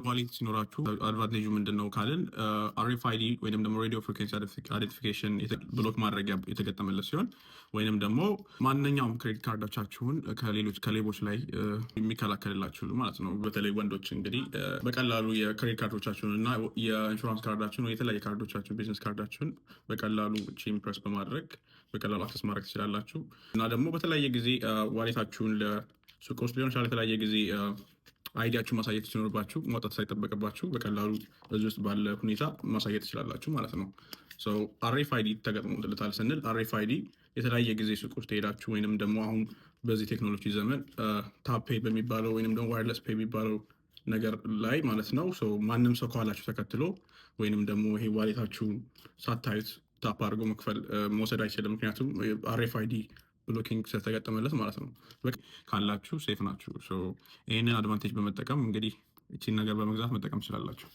Wallet ሲኖራችሁ advantage ኡ ምንድን ነው ካልን RFID ወይም ደግሞ radio frequency identification block ማድረጊያ የተገጠመለት ሲሆን ወይንም ደግሞ ማንኛውም credit card ኦቻችሁን ከሌሎች ከሌቦች ላይ የሚከላከልላችሁ ማለት ነው። በተለይ ወንዶች እንግዲህ በቀላሉ የ credit card ኦቻችሁን እና የ insurance card ኣችሁን ወይ የተለያየ card ኦቻችሁን፣ business card ኣችሁን በቀላሉ ቺን ፕረስ በማድረግ በቀላሉ access ማድረግ ትችላላችሁ። እና ደግሞ በተለያየ ጊዜ wallet ኣችሁን ለሱቅ ውስጥ ሊሆን ይችላል፣ የተለያየ ጊዜ ID ያችሁ ማሳየት ሲኖርባችሁ ማውጣት ሳይጠበቅባችሁ በቀላሉ እዚህ ውስጥ ባለ ሁኔታ ማሳየት ትችላላችሁ ማለት ነው። RFID ተገጥሞለታል ስንል RFID የተለያየ ጊዜ ሱቅ ውስጥ ሄዳችሁ ወይንም ደግሞ አሁን በዚህ ቴክኖሎጂ ዘመን tap pay በሚባለው ወይንም ደግሞ wireless pay የሚባለው ነገር ላይ ማለት ነው፣ ማንም ሰው ከኋላችሁ ተከትሎ ወይንም ደግሞ ይሄ wallet ኣችሁ ሳታዩት tap አድርጎ መክፈል መውሰድ አይችልም። ምክንያቱም RFID blocking ስለተገጠመለት ማለት ነው። ካላችሁ safe ናችሁ። ይህንን advantage በመጠቀም እንግዲህ እቺን ነገር በመግዛት መጠቀም ትችላላችሁ።